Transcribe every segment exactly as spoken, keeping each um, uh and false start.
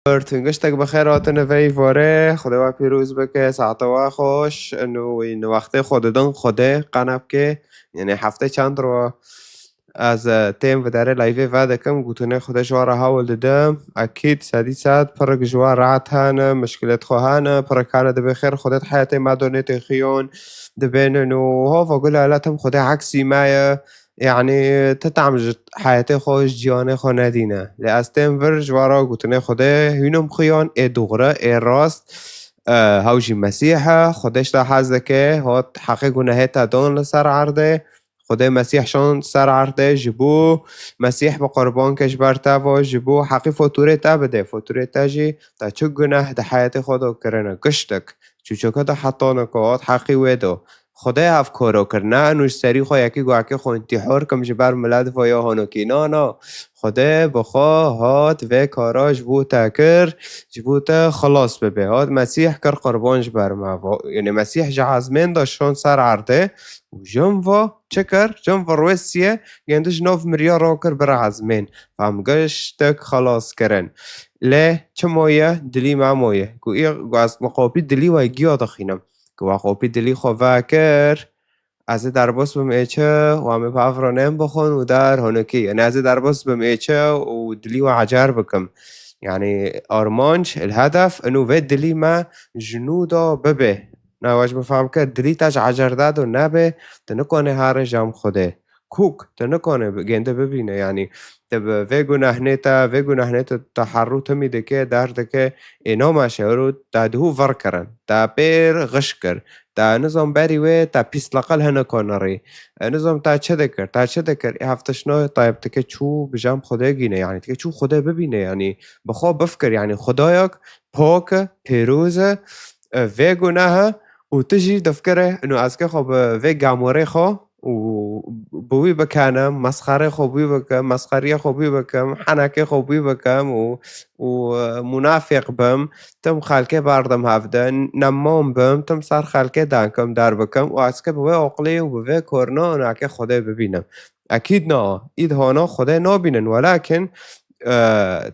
Tun giştek bi xêr hatine vê îvarê. Xwedê we pîroz bike, saete we xweş. Ino wî ni wextê xwe didin Xwedê qenebkê. Yanî hefte çend rwa ez, e, têm vi derê layvê vedikim. Gotinê Xwedê ji we re hewl didim. Ekîd sedî sed pirik ji we rehet hene, mişkilet xwe hene, pirik hene dibê xêr Xwedê di heyetê me de nêtêxiyon dibênin û hova gula hela tim Xwedê eksî me ye. Yanî, ti tam ji heyetê xwe, ji ciyanê xwe nedîne. Lê ez têm vir ji we re gotinê Xwedê hînim xuyan, ê dûxre, ê rast, e, hew jî Mesîh e. Xwedê ji te hez dike, hat heqê gunehê te dan li ser erdê. Xwedê Mesîh şan ser erdê ji bo Mesîh bi qurbanke ji ber te ve, ji bo heqî fotûrê te bide. Fotûrê te jî te çi guneh di heyetê xwe de kirine, giştek. Çûçoke de heta nika hat heqî wê do. Xwedê ev karo kir. Ne eno ji serî xwe yekî guhekê xwe întîhar kim ji ber milet ve ya honokî. Na, na. Xwedê bi xwe hat vê kara ji bo te kir, ji bo te xilas bibe. Hat Mesîh kir qurban ji ber me ve. Yanî Mesîh ji ezmên de şon ser erdê û jin ve çi kir? Jin ve rûyê siyê gêndi ji nav miriya rakir bir ezmên. Em giştek xilas kirin. Lê çi maye? Dilî me maye. Ku î, ku ez li qopî dilî we giya dixînim. Ku we qopî dilî xwe vekir, ez ê derbas bim ê çi, û em ê bi evronên bixwin û der honokî. Yanî ez ê derbas bim ê çi û dilî we ecer bikim. Yanî armanc, el hedef, ino vê dilî me ji nû de bibe. Na we ji min fehm kir, dilî te ji ecer de do nebe, tu nikane herê cem Xwedê. Kûk, tu nikane bi-, gêndi bibîne, yanî te bi vê gunehnê te, vê gunehnê te, te herû timî dike, derdike, ê nameşe, ero te dihû vir kirin, te pêr xiş kir, te nizam berî wê, te pîsleqel hinek konirî, e, nizam te çi dikir, te çi dikir, ê heft tişt nayê te bi tike çû bi cem Xwedê gîne, yanî tike çû Xwedê bibîne, yanî bi xwe bifikir, yanî Xwedayek pak e, pêroz e, e, vê guneh e û tu jî difikire, ino ez ke xwe bi vê gamorê xwe û bi wî bikenim, mesxerê xwe bi wî bikim, mesxeriya xwe bi wî bikim, henekê xwe bi wî bikim û, û, e, munafîq bim, tim xelkê berdim hevdin, nemam bim, tim ser xelkê dankim, derbikim û ez ke bi wê oqlê û bi vê korna ino ke Xwedê bibînim. Ekîd na, îd hana Xwedê nabînin, welakin, e,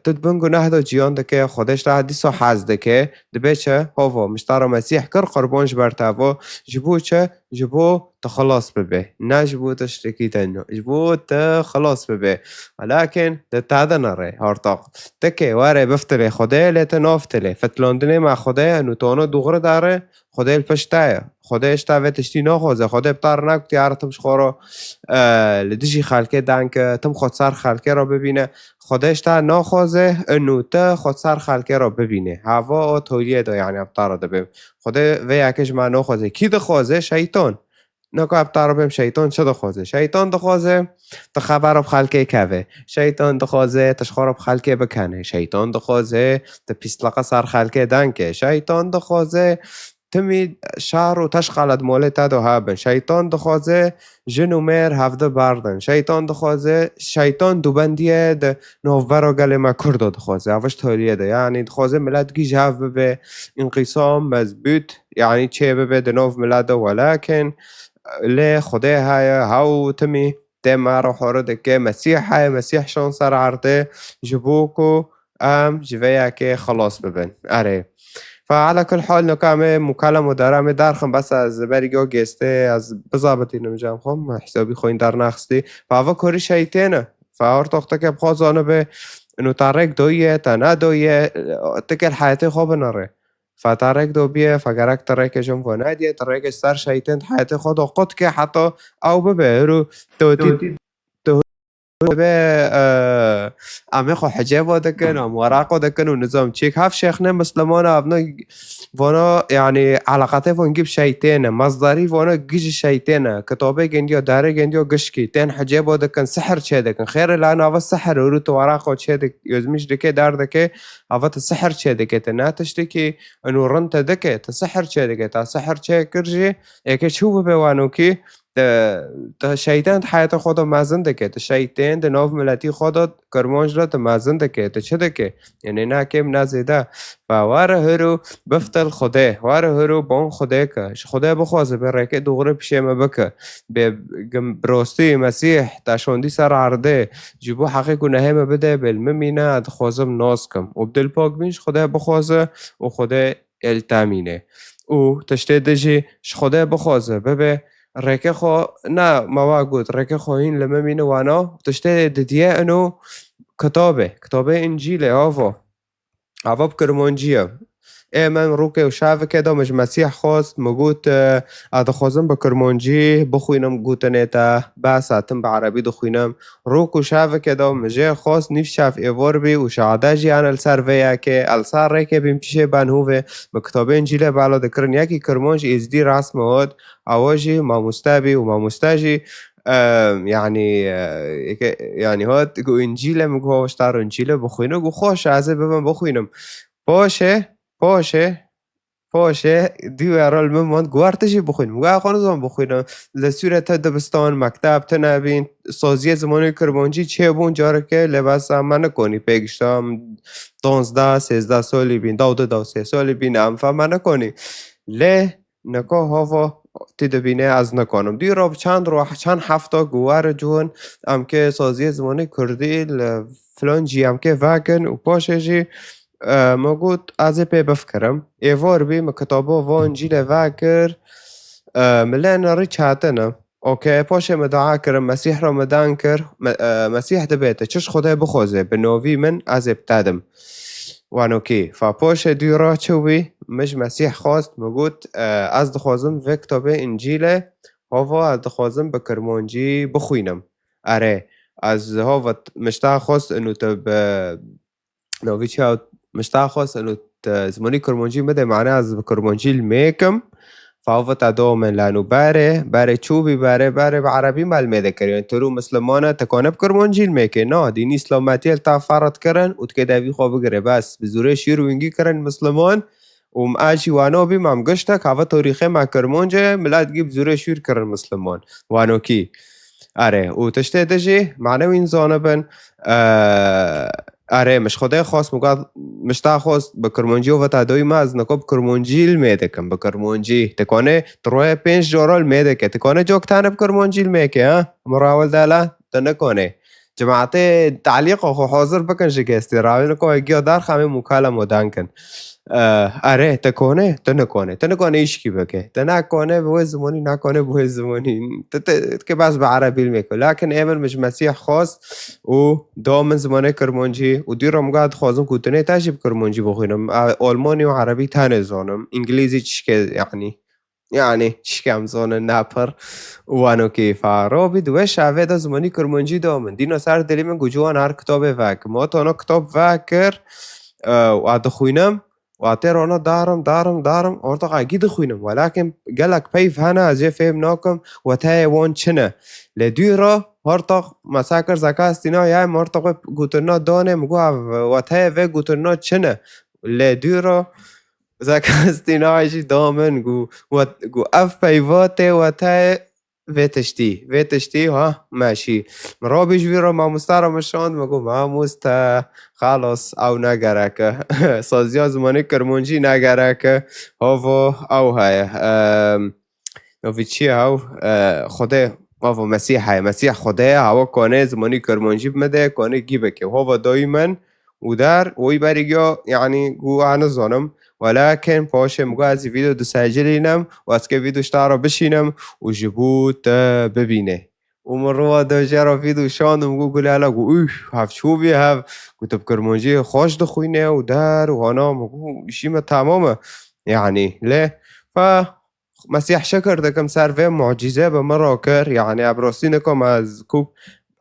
tu di bin guneh de ciyan dike, Xwedê ji te dîsa hez dike, dibe çi? Hova, min ji te re Mesîh kir qurban ji ber te ve, ji bo çi? Ji bo tu xilas bibe. Ne ji bo tiştekî din. Ji bo tu xilas bibe. Welakin di te de nere, hortaq. Ti ke were biftilê Xwedê, lê tu naftilê. Fitilandinê me Xwedê, û tona dûxri dare, Xwedê li pişt te ye. Xwedê ji te vê tiştî naxwaze. Xwedê bi te re nekutiye, "Here tim ji xwe re, e, li dijî xelkê deng ke, tim xwe ser xelkê re bibîne." Xwedê ji te naxwaze, û te xwe ser xelkê re bibîne. Hava o toliyê de, yanî, bi te re dibe. Xwedê vê yekê ji me naxwaze. Kî dixwaze? Şeytan. Naka bi te re bêm, şeytan çi dixwaze? Şeytan dixwaze, tu xebera bi xelkê keve. Şeytan dixwaze, tu ji xwe re bi xelkê bikene. Şeytan dixwaze, tu pîsleqe ser xelkê deng ke. Şeytan dixwaze, timî şer û teşqalet molê te de hebin. Şeytan dixwaze, jin û mêr hevdi berdin. Şeytan dixwaze, şeytan dubendiyê di navbera gelê me Kurdo dixwaze. Ev ji toliyê de. Yanî dixwaze milet gîj hev bibe, înqîsam, mezbût, yanî çê bibe di nav milet de, welakin lê Xwedê heye, hew timî dê me re hore dike, Mesîh heye, Mesîh şan ser erdê, ji bo ku em ji vê yekê xilas bibin. Erê. Fe ala kul hal, nika em ê mukalem û dara em ê derxin, bes ez berî go gêstê, ez bizabitînim cem xwe, me hesabî xwe dernaxistî. Fe ava korî şeytê ne. Fe her toxteke bi xwe zanibe, û te rêk doye, te nedoye, ti ke li heyetê xwe binere. Fe te rêk dobiye, fe gerek tu rêkê jin ve nediye, tu rêkê ser şeytên di heyetê xwe de qut ke heta ew bibe. Hiro tu tî, tu hiro be, e, em ê xwe hicê ve dikin, em weraqo dikin û nizam çîk. Hev şêxnê misliman ev ne, vana, yanî, eleqetê van gî bi şeytê ne. Mezdarî vana gî ji şeytê ne. Kitabê gendiya, darê gendiya gişkî. Tên hicê ve dikin, sihir çê dikin. Xêrê la nava sihir, hiro tu weraqo çê dik-, yozmîş dike, derdike, ava tu sihir çê dike, tu ne tiştekî û rind te dike, tu sihir çê dike, ta sihir çê kir jî, eke çû bibe wanokî, Te, te şeytên di heyata xwe de mezin dike. Te şeytên di nav miletî xwe de kirmanc re te mezin dike. Te çi dike? Yanî na kêm na zêde. Fa were hiro biftil Xwedê. Were hiro bon Xwedê ke. Ji Xwedê bixwaze bê rêkê doğru pişê me bike. Bê gim-, bi rostî Mesîh te şondî ser erdê. Ji bo heqê gunehê me bide bê li min mîne, ez dixwazim nas kim. Û bi dil pak bîn ji Xwedê bixwaze û Xwedê ê li te mîne. Û tiştê din jî ji Xwedê bixwaze bibe rêkê xwe, ne me wa got, rêkê xwe hîn li min mîne wana. Tiştê didiye ino kitabê, kitabê Încîlê, ava. Ava bi kirmancî ye. Ê min rûkê û şevike de min ji Mesîh xwest, min got, e, ez dixwazim bi kirmancî bixwînim gotinê te, bes, ez tim bi erebî dixwînim. Rûk û şevike de min jê xwest, nîv şev êvar bî û şade jî em li ser vê yekê, em li ser rêkê bîn pişê Benhûvê, bi kitabê Încîlê bela dikirin, yekî kirmanc êzdî resme hat, ewa jî mamoste bî û mamoste jî, e, yanî, e, yeke-, yanî hat, got, Încîlê, min got, ji te re Încîlê bixwînim, got, xweş, ez ê bibim bixwînim. Paşê, paşê, Paşê dî were li min mand, got, tu jî bixwîn. Min got, xwe nizam bixwînim. Li Sûrê te dibistan, mekteb tune bîn, saziyê zimanê kirmancî çêbûn careke, lê bes em me nikonî. Pêgişta em donzdeh, sêzdeh salî bîn, daw du, daw sê salî bîn, em fem me nikonî. Lê nika hava tu dibîne ez nikanim. Dî ra bi çend roj, çend hefta ku were cihûn, em kê saziyê zimanê kurdî li filan cî em kê vekin û paşê jî e, me got, ez ê pê bifikirim. Êvar bî, min kitaba van Încîlê vekir. E, min lê nerî çetin e. Okey, paşê min dua kirim, Mesîh re min deng kir. Me-, e, Mesîh dibê te çi ji Xwedê bixwaze, bi novî min ez ê bi te dim. Wan okey. Fa paşê dû re çi bî, min ji Mesîh xwest, min got, e, ez dixwazim vê kitabê Încîlê, hava ez dixwazim bi kirmancî bixwînim. Erê, ez hava t-, min ji te xwest inu te bi Novî çi ya, min ji te xwest, eno, te zimanî kirmancî bide, mane ez bi kirmancî li mêkim. Fa vat e do min lano berê, berê çû bî, berê, berê bi erebî me li mêde kir. Yani tu rû misliman e, te kane bi kirmancî li mêke. Na, dînî îslametiyê li te ferret kirin û tu kê devî xwe bigire. Bes, bi zûrê şîr û wingî kirin misliman û em a jî wano bî, me em giştek, hava torîxê me kirmanc e, milet gî bi zûrê şîr kirin misliman. Wano kî? Erê, û tiştê din jî, mane wî nizanibin, e, erê, min ji Xwedê xwest, min got, min ji te xwest, bi kirmancî û veta doyî me, ez niko bi kirmancî li mêde kim, bi kirmancî. Tu kane, tu roye pênc cara li mêde ke, tu kane cok tane bi kirmancî li mêke, ha? Min rawil dala, tu nikane. Cemaetê talîqa xwe hazir bikin ji gestî, rawil niko giya dar xemê mukala modan kin. Eh, erê, te kone, te nekone, te nekone îşkî bike. Te nakone bi wê zimanî, nakone bi wê zimanî. Te, te, te ke bas bi erebî li mêko. Lakin ê min, min ji Mesîh xwest û da min zimanê kirmancî û dî re min got, dixwazim ku tu nê te jî bi kirmancî bixwînim. A, Almanî û erebî tane zanim. Îngilîzî çişke, yani. Yani, çişke em zanin ne pir. Û wano keyfa. Robî di wê şevê de zimanî kirmancî da min. Dîna ser dilî min ku ciwan her kitabê vekim. Ot ona kitab vekir, eh, û a dixwînim. Watê rona darim, darim, darim, ortaqa gî dixwînim. Welakin gelek peyv hene, ez ê fêm nakim, weteyê wan çi ne. Lê dû re, ortaq me sa kir zeka stîna, ya me ortaq wê gotirina danê, min got, ev weteyê vê gotirina çi ne. Lê dû re, zeka stîna jî da min, got, wet-, got, ev peyva tê weteyê vê tiştî, vê tiştî, ha, meşî. Min rabî ji wî re mamosta re min şand, min got, "Mamoste, xelas, ew negerek e." Saziya zimanê kirmancî negerek e. Hava ew heye. Em, navê çi ye ew? E, Xwedê, hava Mesîh heye. Mesîh Xwedê ye, hewa kane zimanî kirmancî bi me de, kane gî bike. Hava dayî min, û der, wî berî giya, yanî, got, a nizanim, welakin paşê min got, ez vîdeo disecilînim û ez kê vîdeo ji te re bişînim û ji bo te bibîne. Û min rûva de jê re vîdeo şandim, got, gule hele, got, ûh, hev çû bî hev, got, tu bi kirmancî xweş dixwîne û der û hana, min got, îşî me temam e. Yanî, lê, fa, Mesîh şikir dikim ser vê mucîze bi min re kir. Yanî, ev rastî nikim ez ku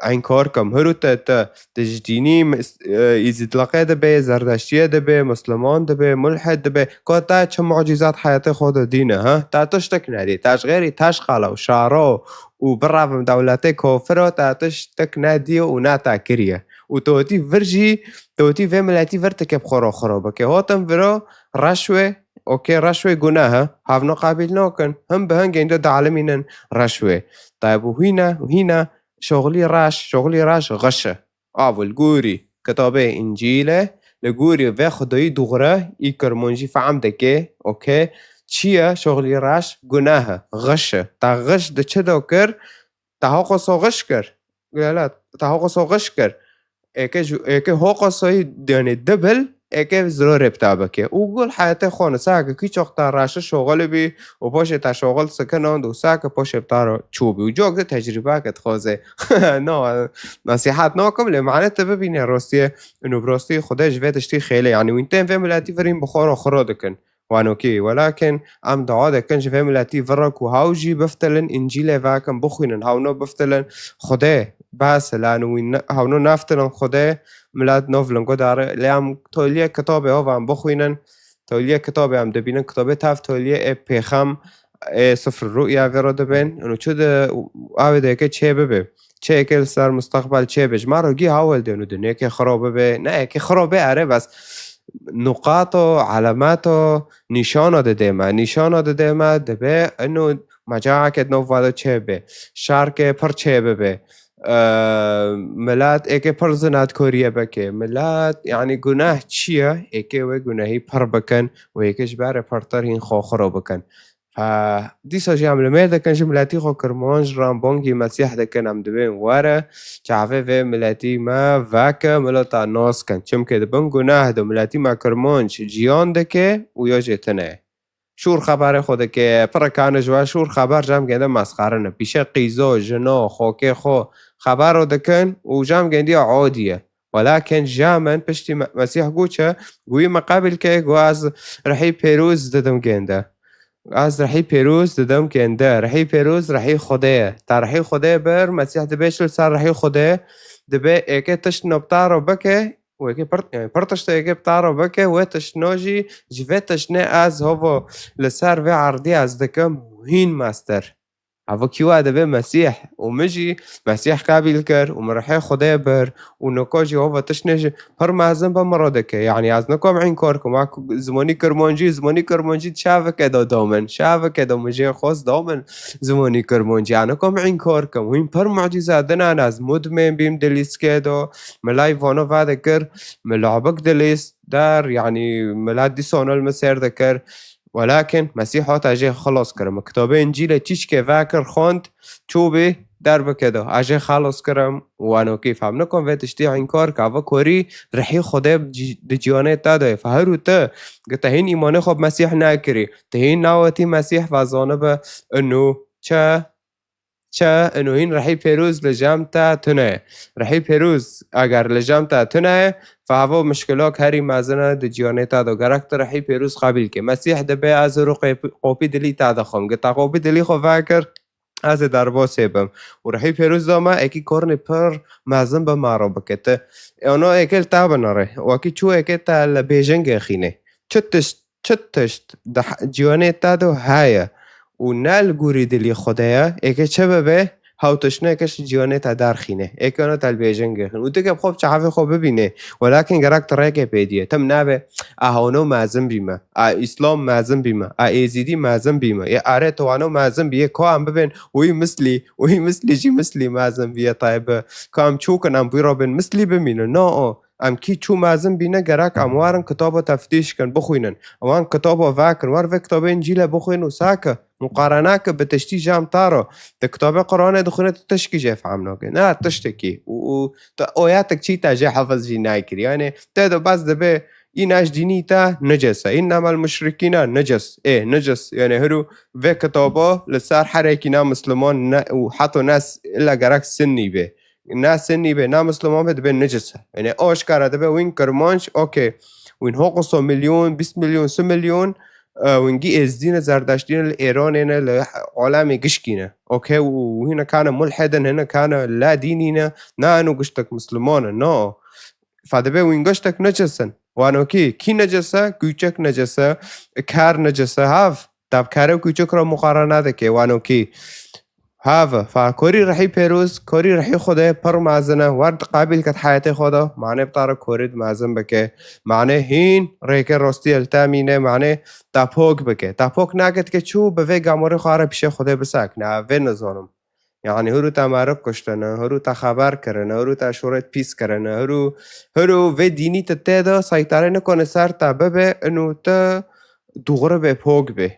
enkar kim. Hiro te, te, te ji dînî mis-, e, îzîdlaqê dibe, zerdeştiyê dibe, misliman dibe, mulhid dibe. Ka te çi mucîzat heyatê xwe de dîne, ha? Te tiştek nedî. Te ji xêrî teşqala û şara û birevim dewletê kafir e, te tiştek nedî û ne te kiriye. Û te wetî vir jî, te wetî vê miletî vir tike bi xwe re xwe re bike. Hatin vira reşwê, Okey, reş wê gunah e. Havno qabîl nakin. Him bi hingên de dialimînin reş wê. Tayyib û hîna, hîna şoxlî reş, şoxlî reş xiş e. Av li gorî kitabê Încîl e, li gorî vê xwedayî dûxre î kirmanjî fehm dike, okey. Çi ye şoxlî reş? Gunah e, xiş e. Te xiş di çi de kir? Te hoqoso xiş kir. Gela, te hoqoso xiş kir. Êke ji, êke hoqosoyî, yani dibil, êke zirorê bi te bike. Û gul heyetê xwe ne, sake kî çok te reşi şoxil bî û poşê te şoxil sikinand û sake poşê bi te re çû bî. Û cok de tecrîbeke dixwaze. No, nasîhat nakim, lê mane te bibîne rostiyê. Û bi rostî Xwedê ji vê tiştî xêle. Yani wîn tên vê miletî virîn bi xwe re xiro dikin. Wanokî, welakin em dua dikin ji vê miletî vira ku haw jî biftilin, Încîlê vekin, bixwînin, hawno biftilin. Xwedê bes e, lan wî ne-, hawno neftilin Xwedê, milet nov lingo dare. Lê em toliyê kitabê hov em bixwînin, toliyê kitabê em dibînin, kitabê tev toliyê ê pêxem, ê sifr ruya vê re dibên. Û çi di avê de yeke çê bibe. Çêkê li ser mustaqbel çêbe. Ji me re gî hawil dên û dinê yekê xiro bibe. Ne, yekê xiro bê, erê, bes nuqato, elemato, nîşano didê me. Nîşano didê me, dibe ino mecaeke di nov vado çêbe. Şarkê pir çêbibe. Eee, milet êkê pir zinatkoriyê bike. Milet, yani gunah çi ye? Êkê wê gunehî pir bikin û êkê ji berê pirtir hîn xwe xiro bikin. Fe, dîsa jî em li mêr dikin ji miletî xwe Kirmanc re bangî Mesîh dikin, em dibên were, çavê vê miletî me veke, mileta nas kin. Çimkê di bin guneh de miletî me Kirmanc ciyan dike û ya jê tune. Şûr xeberê xwe dike, pirikane ji we şûr xeber cem gênde mesxere ne. Pîşe qîzo, jino, xokê xwe xebero dikin û cem gêndiya odî ye. Welakin ja min piştî Me-, Mesîh got çi? Got, wî me qebîl ke, got, ez rihî pêroz didim gênde. Ez rihî pêroz didim gênde. Rihî pêroz rihî Xwedê ye. Te rihî Xwedê bir, Mesîh dibê çi li ser rihî Xwedê? Dibê êkê tişt nopta ro bike, û êkê pir, yani pir tişt êkê pta ro bike, wê tiştno jî, ji vê tiştnê ez hovo li ser vê erdî ez dikim hîn mestir. Evo kî wa dibê Mesîh û min jî Mesîh qebîl kir û min rihê Xwedê bir û niko jî hova tiştnê ji pir mezin bi min re dike. Yani ez nikom înkar kim. Wek zimanî kirmancî, zimanî kirmancî çavike do do min. Çavike do min jê xwest do min zimanî kirmancî. Ez nikom înkar kim. Wîn pir mucîze din an ez mudmên bîm di lîskê do. Min lay vano vedikir. Min labik di lîst der. Yani min la dîsano li min sêr dikir. Welakin Mesîh hate jê xilas kirim. Kitabê Încîlê çîçkê vekir, xwend, çû bî, derbike de. Ez jê xelas kirim û wano kî fem nikom vê tiştî înkar ke. Eva korî rihî Xwedê di cî-, di ciyanê te de ye. Fe her û te, gi te hîn îmanê xwe bi Mesîh nekirî. Te hîn nawetî Mesîh ve zanibe ino çi? Çi? Ino hîn rihî pêroz li cem te tune ye. Rihî pêroz eger li cem te tune ye, fe heva mişkilok herî mezin e di ciyanê te de. Gerek tu rihî pêroz qebîl kê. Mesîh dibê ez û qêp-, qopî dilî te dixwim. Gi te qopî dilî xwe vekir, ez ê derbasê bim. Û rihî pêroz da me êkî kornê pir mezin bi me re bike. Te, ono êkê li te binere. Wekî çû êkê te li bêjingê xîne. Çi tişt çi tişt di he-, ciyanê te de heye û ne li gorî dilî Xwedê ye, êkê çi bibe, hew tiştneke ji ciyanê te derxîne, êkê ona te li bêjingê xîn. Û tu ke bi xwe bi çavê xwe bibîne, welakin gerek tu rêkê pê diyê. Tim nabe, a hewno mezin bîme, a Îslam mezin bîme, a Êzîdî mezin bîme. Yê are tu wano mezin bî, yê ka em bibên wî mislî, wî mislî jî mislî mezin bîye, taybî. Ka em çûkin, em wî re bên mislî bimînin. No, o. Em kî çû mezin bîne, gerek em werin kitaba teftîş kin, bixwînin. Wan kitaba vekin, wer vê kitabê Încîlê bixwîn û sake, muqarene ke bi tiştî cem te re. Di kitabê Quranê dixwîne, tu tişkî jê fehm nake. Ne tiştekî. Û, û tu oyatek çî te jê hefiz jî nekirî. Yani, te de bes dibe, îna ji dînî te neces e. Înnemel muşrikîne neces. Ê, neces. Yani, hiru vê kitaba li ser herekî ne misliman ne, û heta ne s-, illa gerek sinnî be. Ne sinnî be, ne misliman be, dibe necis e. Yani aşkara dibe wîn kirmanc, okey. Wîn hoqoso milyon, bîst milyon, si milyon, e, wîn gî êzdî ne, zerdeştî ne, li Îranê ne, li alemê gişkî ne. Okey, û hîne kane mulhidin, hîne kane la dînî ne, ne eno giştek misliman e, no. Fe dibe wîn giştek necis in. Wano kî, kî necis e? Kûçek necis e, kar necis e, hav. Tab kare û kûçek re muqarene dike, wano kî. Pave, fa korî rihî pêroz, korî rihî Xwedê pir mezin e. Wer di qabil ket heyetê xwe de, mane bi tare korî di mezin bike. Mane hîn rêke rostî el temîne, mane tapok bike. Tapok nake dike çû bi vê gamorê xwe re pişê Xwedê bisakne, vê nizanim. Yani huru te merib kuştine, huru te xeber kirine, huru te şoret pîs kirine, huru, huru vê dînî te tê de seytare nikone ser te bibe, inu te dûxuri bê, pok bê.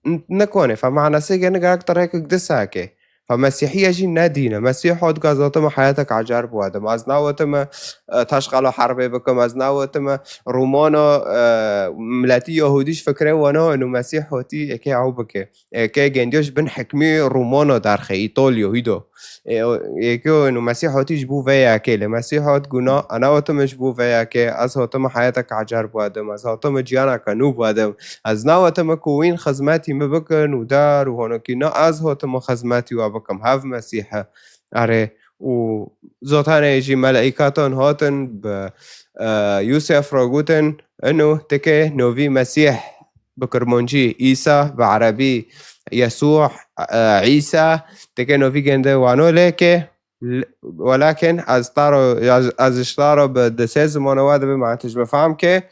N-, nikone, fe manasê gene gerek te rêkek disake. Fe Mesîhiye jî ne dîn e. Mesîh hat ga zatime heyetek ecer biwadim. Ez nawetime, e, taşqala herbê bikim. Ez nawetime Romano, e, milletî Yahudî ji fikre wana inu Mesîh hatî eke ew bike. Eke gendiyo ji bin hikmî Romano derxe, Îtolyo, hîdo. E, o, eke inu Mesîh hatî ji bo vê yekê. Lê Mesîh hat guna, ez nawetime ji bo vê yekê. Ez hatime heyetek ecer biwadim. Ez hatime ciyaneke nû biwadim. Ez nawetime ku wîn xizmetî min bikin û dar û honokî, na, ez hatime xizmetî we bikim. Hev Mesîh e. Erê, û zotanê jî meleîkatan hatin bi, e, Yûsef re gotin, ino tike novî Mesîh bi kirmancî, Îsa, bi erebî, Yesû, e, Îsa, tike novî gende wano lê ke, l-, welakin ez taro, ez, ez ji taro bi di sê zimana we dibe, ma tu ji min fehm ke,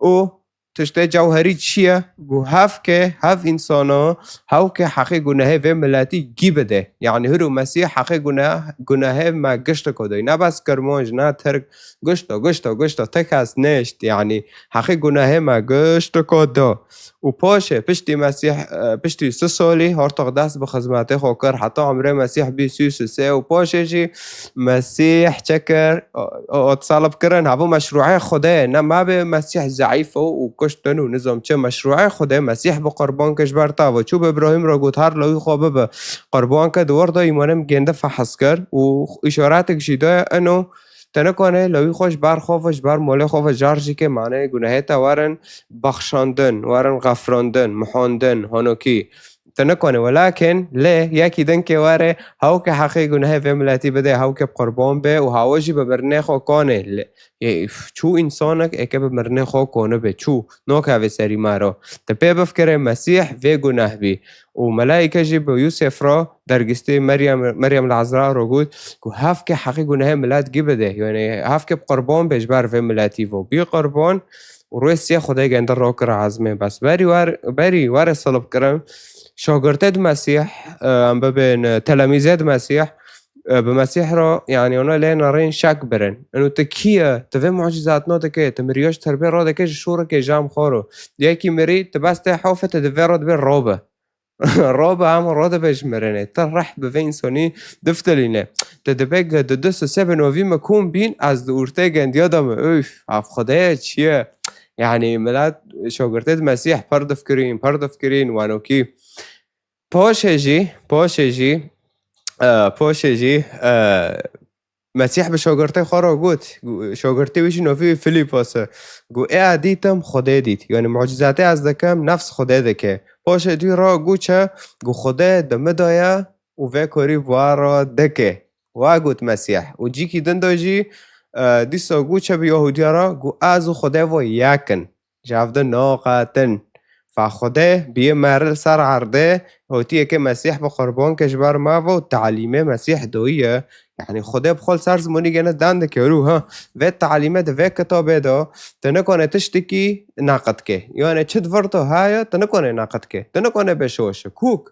û tiştê cewherî çi ye? Ku hev ke, hev însano, hew ke heqê gunehê vê miletî gî bide. Yani huru Mesîh heqê gune-, gunehê me giştiko doy. Ne bes kirmanc, ne tirk, gişto, gişto, gişto, ti kes nêşt. Yani heqê gunehê me giştiko do. Û paşê, piştî Mesîh, e, piştî si solî, hortoq dest bi xizmetê xwe kir, heta emrê Mesîh bî sî û sê û paşê jî Mesîh çekir, o, o, ot salib kirin, havo meşruê Xwedê, ne ma be Mesîh zeîf o û kuştin û nizam çi, meşruê Xwedê, Mesîh bi qurban ke ji ber tavo, çû bi Îbrahîm re got, her lawî xwe bibe, qurban ke di wir de îmanim gêndi fehs kir û îşaretek jî daye, ino, te nikane lawî xwe ji ber xwe ve, ji ber molê xwe ve jar jî ke mane gunehê te werin baxşandin, werin xefrandin, mihandin, honokî. Te nikane, welakin lê yekî din ke were, hew ke heqê gunehê vê miletî bide, hew ke bi qurban be û hawa jî bi mirinê xwe kane. Lê, yê, çû însanek eke bi mirinê xwe kone be, çû, nokeve serî me re. Te pê bifikire Mesîh vê guneh bî. Û melaîke jî bi Yûsef re dergistê Meryem, Meryem el Ezra re got ku hev ke heqê gunehê milet gî bide. Yani hev ke bi qurban be ji ber vê miletî ve. Bî qurban û rûyê siyê Xwedê gende ro kir ezmê. Bes berî wer-, berî were silib kirin, şagirtê di Mesîh, e, em bibên, e, telemîzê di Mesîh, e, bi Mesîh re, yani, ona lê nerên şek birin. Ino tu kî ye? Tu vê mucîzatna dike, tu miriyo ji terbê ro dike, ji şûrikê jam xwe ro. Yekî mirî, tu bes tê hewfe, tu di vê re dibê ro be. Ro be, em ro dibe ji mirinê. Ti reh bi vê însonî diftilîne. Te dibe ge di du sisê bi novî me kom bîn, ez di ortê gendiya de me. Üf, ev Xwedê çi ye? Yani milet şagirtê di Mesîh per difkirîn, per difkirîn, wanokî. Paşê jî, paşê jî, e, paşê jî, e, Mesîh bi şagirtê xwe re got, gu-, şagirtê wî jî novî Filîpos e. Gu, ê ez dîtim, Xwedê dît. Yani mucîzatê ez dikim, nefs Xwedê dike. Paşê dû re gu çi? Gu, Xwedê di min de ye û vê korî bi we re dike. Wa got Mesîh. Û cîkî din de jî, e, dîsa gu çi bi Yahudiya re? Gu, ez û Xwedê vo yek in. Ji hev de naqetin. Fa Xwedê biyê meri li ser erdê, hotiyê ke Mesîh bi qurban ke ji ber me ve û talîmê Mesîh doyî ye. Yani Xwedê bi xwe li ser zimonî gene dan dike, rû, ha. Vê talîme di vê kitabê de, tu nikane tiştekî neqid ke. Yani çi di vir de heye, tu nikane neqid ke. Tu nikane bê şoş e. Kûk.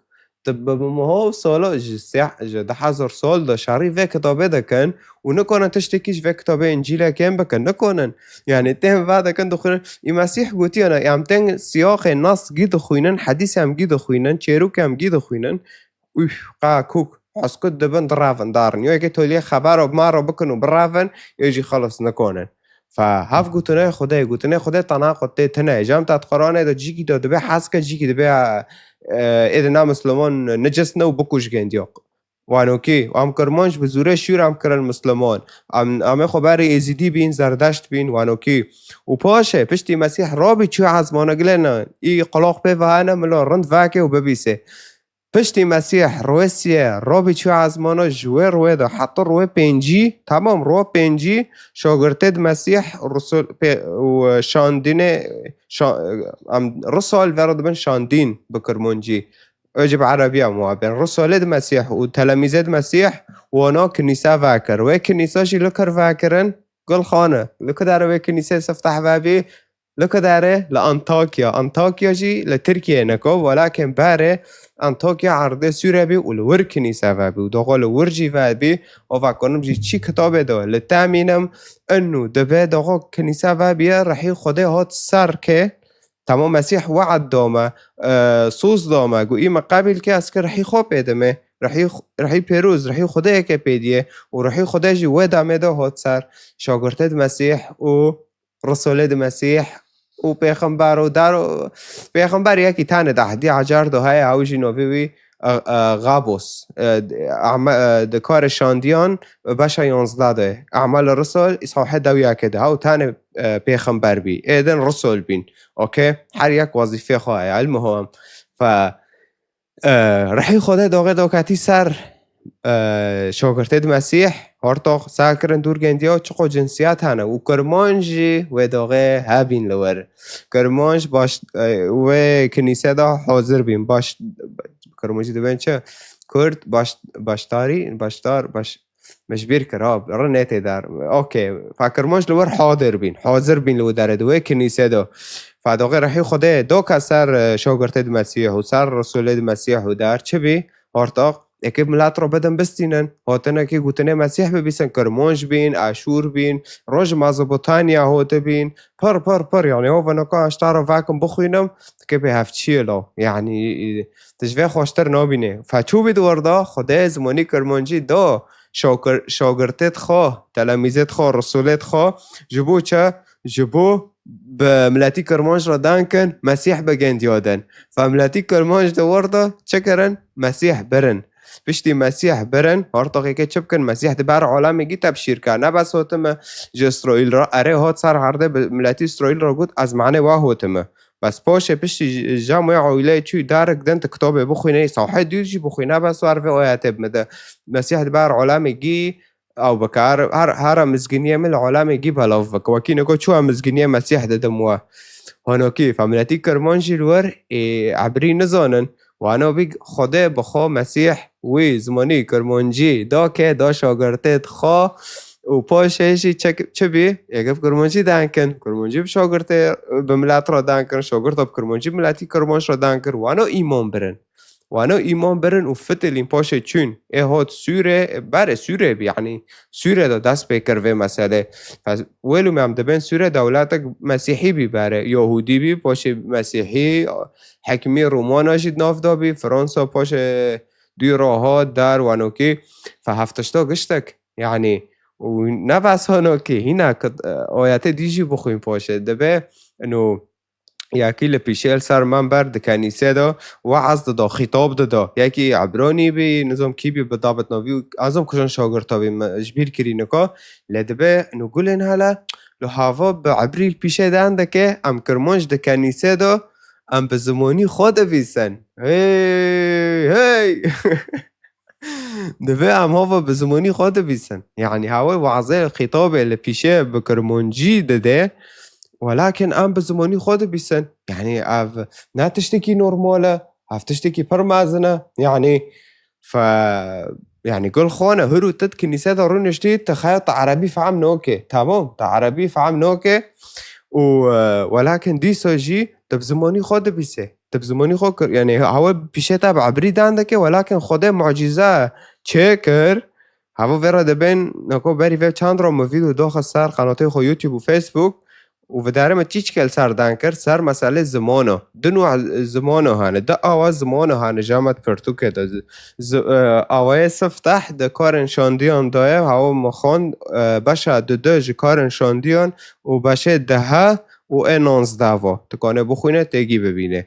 Di bi, bi miho û sala ji seh-, ji du hezar sal de şerî vê kitabê dikin û nikonin tiştekî ji vê kitabê Încîlê kêm bikin. Nikonin. Yani tên va dikin dixwînin. Î Mesîh gotiye ne, em tên siyaqê nas gî dixwînin, hedîs em gî dixwînin, çêrok em gî dixwînin. Ûf, qa kûk, heskut dibin direvin darin. Yo yekê toliyê xebero bi me re bikin û birevin, yo jî xelas nikonin. Fe hev gotinê Xwedê, gotinê Xwedê tenaqut tê tine. Jam tat Quranê de cîkî de dibe hes ke, cîkî dibe, e, ê de na Misliman necis ne û bikuj gendiyo. Wanokî, em Kirmanc bi zûrê şûr em kirin Misliman. Em, em ê xwe berî Êzîdî bîn, Zerdeşt bîn, wanokî. Û paşê, piştî Mesîh rabî çû ezmana gilê ne. Î qulaq pê vehane milo rind veke û bibîse. Piştî Mesîh rûyê siyê, robî çû ezmana ji wê rûyê de heta rûyê pêncî, temam rûyê pêncî, şagirtê di Mesîh Rusul pê-, û şandînê, şa-, em Rusul vê re dibin şandîn bi Kirmancî. Ewê jî bi erebî em wa bên. Rusulêd Mesîh û telemîzêd Mesîh wana kinîse vekir. Wê kinîse jî li kir vekirin? Gulxane. Li ku dere wê kinîsê sifteh vebî? Li ku dere? Li Antakya. Antakya jî li Tirkiyeyê ne ko, welakin berê Antakya erdê Sûre bî û li wir kinîse vebî û doxo li wir jî vebî. O vekonim jî çi kitabê de li temînim, inu dibe doxo kinîse vebiye, rihî Xwedê hat ser ke. Tamam, Mesîh we'd da me, e, soz da me, got, "Î me qebîl ke, ez ki rihî xwe pê dime." Rihî, rihî pêroz, rihî Xwedê yeke pê diye û rihî Xwedê jî wê demê de hat ser şagirtê di Mesîh û risolê di Mesîh û pêxember û dar û pêxember yekî tane de ehdî ecar do heye, ew jî novê wî, e, e, Gabos, e, di, eme, e, di karê şandiyan, e, beşa yanzdeh de. Emel Risul, îsahê dewyake de. Ew tane, e, pêxember bî. Êdin Risul bîn. Okey? Her yek wezîfê xwe heye. El muhim. Fe, e, rihî Xwedê doxê doketî ser, e, şogirtê di Mesîh. Hortox ser kirin dûr gendiya çiqo cinsiyet hene. Û Kirmanc jî wê doxê hebîn li wir. Kirmanc baş, e, wê kinîse de hazir bîn. Baş, Kirmancî dibên çi? Kurd, baş, baştarî, baştar, baş, me ji bîr kir, ha, re nê tê der. Okey, fa Kirmanc li wir hadir bîn. Hazir bîn li wir derê di wê kinîse de. Fa doxê rihî Xwedê doka ser, e, şogirtê di Mesîh û ser risulê di Mesîh û der çi bî? Hortox, êkê milet re bidin bistînin. Hotinekî gotinê Mesîh bibîsin, Kirmanc bîn, Aşûr bîn, roj Mezopotanya hotibîn. Pir, pir, pir, yani, o vinoka ez ji te re vekim bixwînim, dikê pê hevçiyê lo. Yani, tu ji vê xweştir nabînê. Fe çû bî di wir de, Xwedê zimanî Kirmancî do şokir-, şogirtê xwe, telemîzê xwe, risulê xwe. Ji bo çi? Ji bo bi miletî Kirmanc re dan kin, Mesîh bi gendiya din. Fe miletî Kirmanc di wir de çi kirin? Mesîh birin. Piştî Mesîh birin, hortoxê ke çi bikin? Mesîh di ber alemê gî tebşîr ke. Ne bes hotime ji Îsraîl re, erê hot ser erdê bi miletî Îsraîl re got, ez manê wa hotime. Bes poşê piştî j-, jam wê aîleyê çû darik din tu kitabê bixwîne, sahê dûr jî bixwîne, bes war vê ayetê bimide. Mesîh di ber alemê gî ew bike. Her, her, hera mizginiyê min li alemê gî belav bike. Wekî niko çû em mizginiyê Mesîh didim we. Honokî, fe miletî Kirmanc jî li wir, ê, ebrî nizanin. Wano bî Xwedê bi xwe Mesîh wî zimanî Kirmancî da ke da şagirtê xwe û paşê jî çek-, çi bî? Êkê bi Kirmancî dan kin. Kirmancî bi şagirtê, bi milet re dan kin. Şagirta bi Kirmancî miletî Kirmanc re dan kir. Wano îman birin. Wano îman birin û fitilîn paşê çûn. Ê hot Sûrê, berê Sûrê bî, yanî Sûrê de dest pê kir vê meselê. Fe-, wê lûme em dibên Sûrê dewletek mesîhî bî berê. Yahûdî bî, paşê mesîhî, hekimî Romana jî di nav de bî, Fransa paşê dû re hat der, wanokî. Fe hev tişta giştek. Yanî, û ne bes hanokî, hîna kit-, ayetê dî jî bixwîn paşê. Dibe, ino, yekî li pîşê li ser menber di kenîsê de we'ez dida, xîtab dida. Yekî Ebranî bî, nizam kî bî, bi David navî û ez zam kujan şagirta bî, me ji bîr kirî nika. Lê dibe, ino gulên hele, li hava bi ebrî li pîşê de endeke, em Kirmanc di kenîsê de, em bi zimanî xwe dibîsin. Hey, hey! Divê em hava bi zimanî xwe dibîsin. Yanî hawê wazê xîtabê li pîşê bi Kirmancî dide, welakin em bi zimanî xwe dibîsin. Yanî ev ne tiştekî normal e, ev tiştekî pir mezin e. Yanî fe-, yanî gul xwe ne, hir û tit kinîse de rûniştî, te xeya te erebî fehm nake. Tamam, te erebî fehm nake û, e, welakin dîsa jî te bi zimanî xwe dibîse. Te bi zimanî xwe kir, yanî hawe pîşe te bi ebrî dan dike, welakin Xwedê mucîze çêkir. Hava vê re dibên, nako berî vê çand ro min vîdeo doxe ser qenatê xwe YouTube û Facebook û vidarê min çîçkel ser dan kir, ser meselê zimano. Di nû zimano hane, di awa zimano hane, jamet pirtûkê de. Zi-, zi-, e, awayê sifteh di karên şandiyan daye, hawa min xwend, e, beşa dudu ji karên şandiyan û beşê dehe û ê nonzdeh va. Tu kanê bixwîne, têgî bibîne.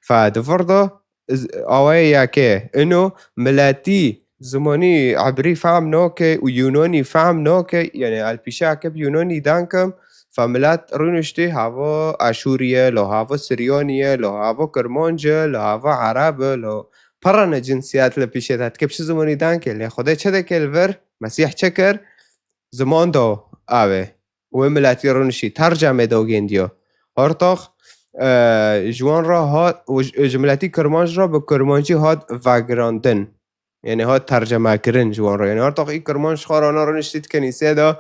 Fe di vir de, z-, awayê yekê, ino miletî zimanî ebrî fehm nake û yunanî fehm nake, yanî el pîşe eke bi yunanî dan kim, fe milet rûniştî hava Aşûrî ye, lo hava Siryanî ye, lo hava Kirmanc e, lo hava Ereb e, lo pirane cinsiyet li pîşê de. Dike bi çi zimanî dan ke, lê Xwedê çi dike li vir? Mesîh çi kir? Ziman da ew ê. Wê miletî rûnişî, tercemê da gêndiya. Hortox, e, ji wan re hat, û ji, ji miletî Kirmanc re bi Kirmancî hat vegirandin. Yani hat terceme kirin ji wan re. Yani her tax î Kirmanc ji xwe re ne rûniştî di kenîsê de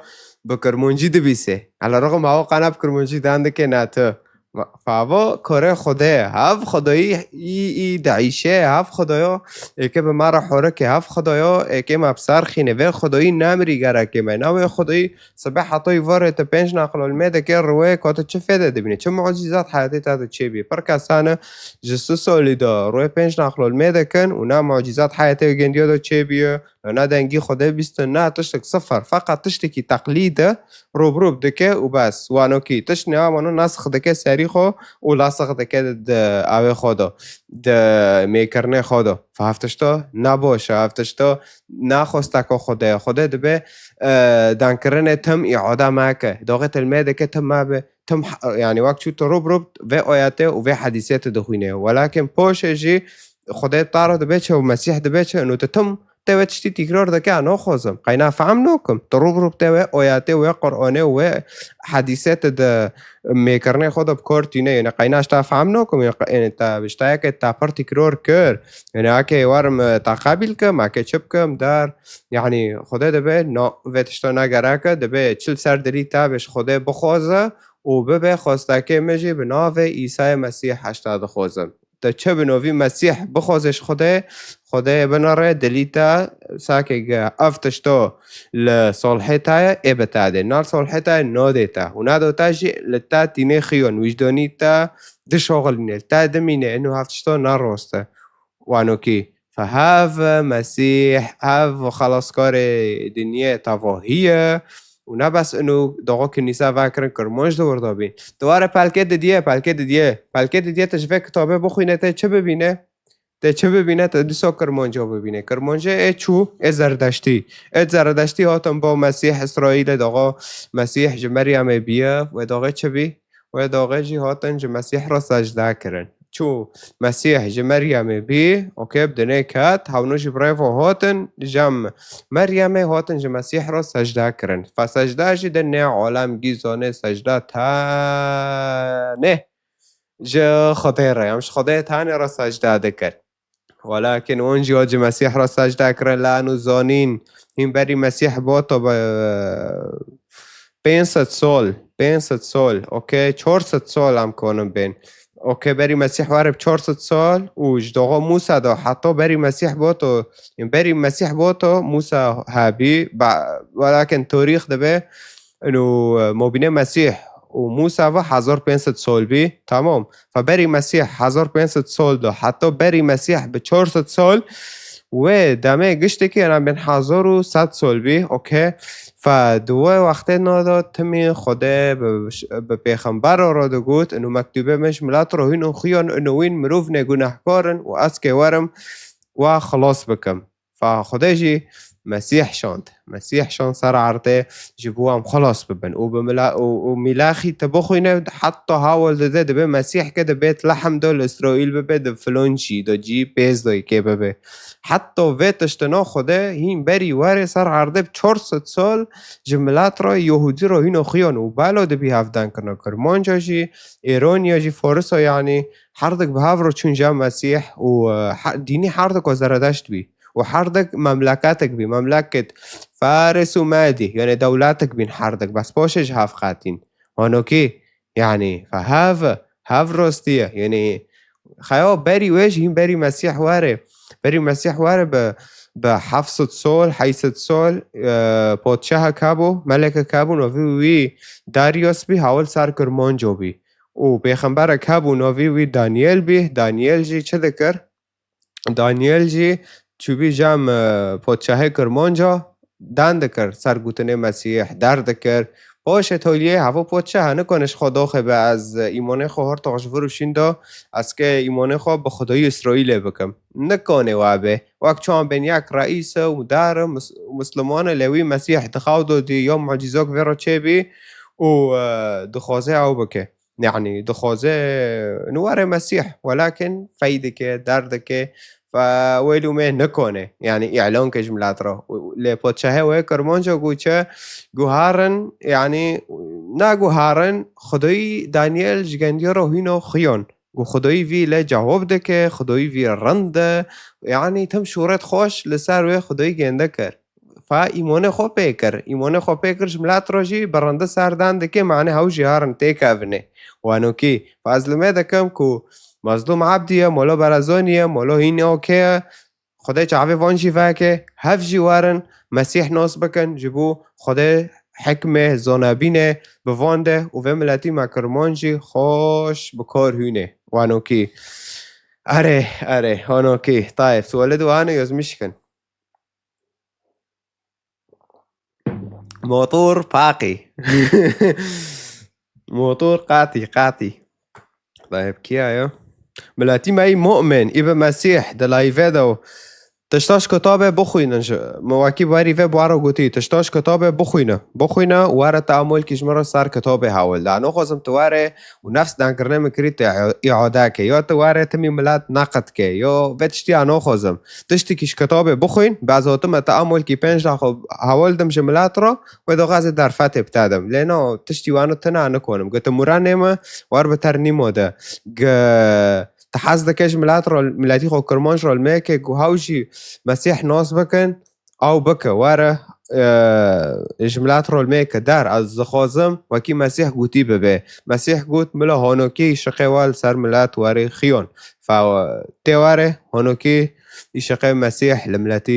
bi Kirmancî dibîse. Ala rixim hawa qana bi Kirmancî dan dike ne tu. Ma-, favo kore Xwedê, hev Xwedayî î, î deîşe, hev Xwedaya êke bi me re horike, hev Xwedaya êke me bi ser xîne. Vê Xwedayî nemirî gerekê me. Na wê Xwedayî sibeh heta îvarê te pênc naqil olmê dike, rûyê ka tu çi fêde dibîne, çi mucîzat heyatê te de çêbî. Pir kesane ji si solî de rûyê pênc naqil olmê dikin û na mucîzat heyatê û gendiya de çêbîye. Na dengî Xwedê bîstin, na tiştek sifir. Feqet tiştekî teqlîd e, rûb rûb dike û bes. Wanokî tişt ne, wano nasix dike serî xwe û lasix dike di awê xwe de, di mêkirinê xwe de. Fe hev tişto ne boş e, hev tişto ne xwesteka Xwedê ye. Xwedê dibe, e, dankirinê tim îade meke. Doxê tilmê dike tim me be. Tim h-, yani wek çû tu rûb rûb vê ayetê û vê hedîsê tu dixwîne. Welakin poşê jî Xwedê taro dibe çi û Mesîh dibe çi, û tu tim te wê tiştî tîkrar dike, ez naxwazim. Qey na fehm nakim. Tu rûb rûb te wê ayetê, wê Qur'anê û wê hedîsê tu di mêkirinê xwe de bi kar tîne. Yani qey na ji te fehm nakim. Yani qe-, yani te bi ji te yekê te pir tîkrar kir. Yani eke werim, e, te qebîl kim, eke çi bikim, der. Yani Xwedê dibe, na, vê tişta ne gerek e, dibe çi li ser dilî te be ji Xwedê bixwaze û bibe xwestekê min jî bi navê Îsayê Mesîh heşta dixwazim. Te çi bi novî Mesîh bixwaze ji Xwedê, Xwedê binere dilî te, sakê ge ev tişto li solhê te ye, ê bi te dê. Na li solhê te ye, nadê te. Û nado te jî li te tînê xiyon, wîcdanî te dişoxilîne, li te dimîne, ino hev tişto ne rost e. Wanokî. Fe hev Mesîh, hev xelaskarê dinyê tevahî ye. Û ne bes ino doxo kinîse vekirin, Kirmanc di wir de bîn. Di were pelkê didiye, pelkê didiye. Pelkê didiye te ji vê kitabê bixwîne, te çi bibîne? Te çi bibîne? Te dîsa Kirmanca bibîne. Kirmancê ê çû, ê Zerdeştî. Ê Zerdeştî hatin bo Mesîh Îsraîlê doxo Mesîh ji Meryemê bîye. Wê doxê çi bî? Wê doxê jî hatin ji Mesîh re secde kirin. Çû Mesîh ji Meryemê bî, okey, bi dinê ket, hewno jî bi rêvo hatin, jem Meryemê hatin ji Mesîh re secde kirin. Fe secde jî di nê alem gî zanê secde tenê ji Xwedê re, em ji Xwedê tenê re secde dikir. Welakin wan jî hat ji Mesîh re secde kirin, lano zanîn, hîn berî Mesîh boto bi pênc sed sol, pênc sed sol, okey, çar sed sol em konin bên. Okey, berî Mesîh were bi çar sed sol û ji doxo Mûsa de heta berî Mesîh boto, berî Mesîh boto Mûsa hebî, ba-, welakin tarîx dibe, ino, e, mobînê Mesîh û Mûsa ve hezar pênc sed sol bî, tamam. Fe berî Mesîh hezar pênc sed sol de, heta berî Mesîh bi çar sed sol, wê demê giştekî ena bên hezar û sed sol bî, okey. Fe di wê wextê na de timî Xwedê bi, bi pêxembera re digot, ino mektûbê min ji milet re hîn û xiyan, ino wîn mirov ne gunehkar in û ez kê werim we xilas bikim. Fa Xwedê jî Mesîh şand. Mesîh şand ser erdê ji bo em xilas bibin. Û bi mila-, û, û mîlaxî te bixwîne, heta hawil dide, dibe Mesîh ke di Bêtlehem de li Îsraîl bibe, di filon cî de, cî pêz de kê bibe. Heta vê tiştino Xwedê hîn berî were ser erdê bi çar sed sal ji milet re, Yehûdî re hîno xiyan û belo dibî hevdan kirina. Kirmanca jî, Êroniya jî, Farisa, yanî herdik bi hev re çûn ja Mesîh û, e, he-, dînî herdika Zeredeşt bî. û herdik memleketek bî, memleket Faris û Medî, yanî dewletek bîn herdik, bes paşê ji hev qetîn. Hanokî, yanî, fe hev, hev rastî ye. Yanî, xeya berî wê jî hîn berî Mesîh were. Berî Mesîh were bi, bi heft sed sol, heyt sed sol, e, padşahek hebû, melekek hebû, navî wî Darius bî, hawil ser Kirmanco bî. Û pêxemberek hebû, navî wî Daniel bî. Daniel jî çi dikir? Daniel jî çûbî cem, e, podşahê Kirmanca, dan dikir ser gotinê Mesîh, der dikir. Paşê toliyê heva podşah nikane ji xwe doxê be, ez, e, îmanê xwe hortox ji vir û şîn da, ez ke îmanê xwe bi Xwedayî Îsraîlê bikim. Nikane we be. Wek çawan bên yek reîs e û dar e, mis-, mislimane, lê wî Mesîh di xew de dî ya mucîzok vê re çêbî û, e, dixwaze ew bike. Yanî dixwaze, û were Mesîh, welakin fey dike, der dike, Fe wê lûmê nikone, yanî îlan ke ji milet re. Lê padşahê wê Kirmanca got çi? Guharin, yanî na guharin, Xwedayî Daniel ji gendiya re hîna xiyan. Got Xwedayî vî lê cewab dike, Xwedayî vî rind e. Yanî tim şûret xweş li ser wê Xwedayî gênde kir. Fa îmonê xwe pê kir. Îmonê xwe pê kir ji milet re jî bi rindi serdan dike, mane hew jî harin têkevine. Wanokî, fa ez li me dikim ku Mazlûm Abdî ye, Molo Barazanî ye, Molo Hînokê ye. Xwedê çavê van jî veke, hev jî werin, Mesîh nas bikin, ji bo Xwedê hikmê, zonabînê bi van de û vê miletî me Kirmanc jî xweş bi kar hûne. Wanokî. Erê, erê, hanokî. Tayeb, sualê di wane yozmiş kin. Motor paqî. Motor qatî, qatî. Dayê, bi kiya ya? Miletî me yî mu'min, î bi Mesîh, di layîvê de û tişta ji kitabê bixwînin ji, min wekî berî vê bi we re gotî, tişta ji kitabê bixwîne. Bixwîne, were te amolkî ji min re ser kitabê hewil de. Naxwazim tu were û nefs dankirinê min kirî te îade ke. Ya tu were timî milet neqid ke. Ya vê tiştî ya naxwazim. Tiştekî ji kitabê bixwîn, be ez hatime te amolkî pênc daxo hewil dim ji milet re, wê daxo ez ê derfetê bi te dim. Lê na, tiştî wano tune nikonim. Gotim, Muranê me, wer bi ter nîmo de. Ge-, tu hez dike ji milet re, miletî xwe Kirmanc re li mêke ku hew jî Mesîh nas bikin, ew bike, were, e, ji milet re li mêke der. Ez dixwazim wekî Mesîh gotî bibe. Mesîh got, mila honokî şiqê we li ser milet werê xiyon. Fa tê were, honokî îşiqê Mesîh li miletî